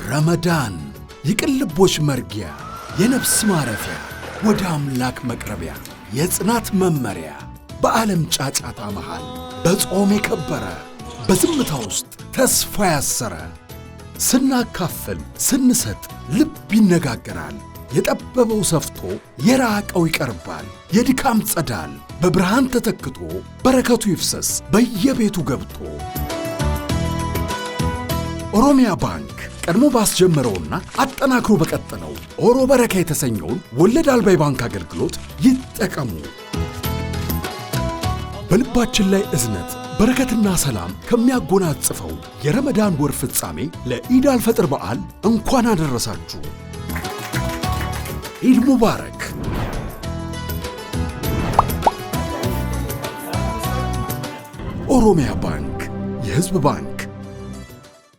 ረመዳን የቅን ልቦች መርጊያ፣ የነፍስ ማረፊያ፣ ወደ አምላክ መቅረቢያ፣ የጽናት መመሪያ፣ በዓለም ጫጫታ መሃል በጾም የከበረ፣ በዝምታ ውስጥ ተስፋ ያሰረ፣ ስናካፍል ስንሰጥ ልብ ይነጋገራል። የጠበበው ሰፍቶ የራቀው ይቀርባል። የድካም ጸዳል በብርሃን ተተክቶ በረከቱ ይፍሰስ በየቤቱ ገብቶ። ኦሮሚያ ባንክ ቀድሞ ባስጀመረውና አጠናክሮ በቀጠለው ኦሮ በረካ የተሰኘውን ወለድ አልባ የባንክ አገልግሎት ይጠቀሙ። በልባችን ላይ እዝነት፣ በረከትና ሰላም ከሚያጎናጽፈው የረመዳን ወር ፍጻሜ ለኢድ አልፈጥር በዓል እንኳን አደረሳችሁ። ኢድ ሙባረክ። ኦሮሚያ ባንክ፣ የሕዝብ ባንክ።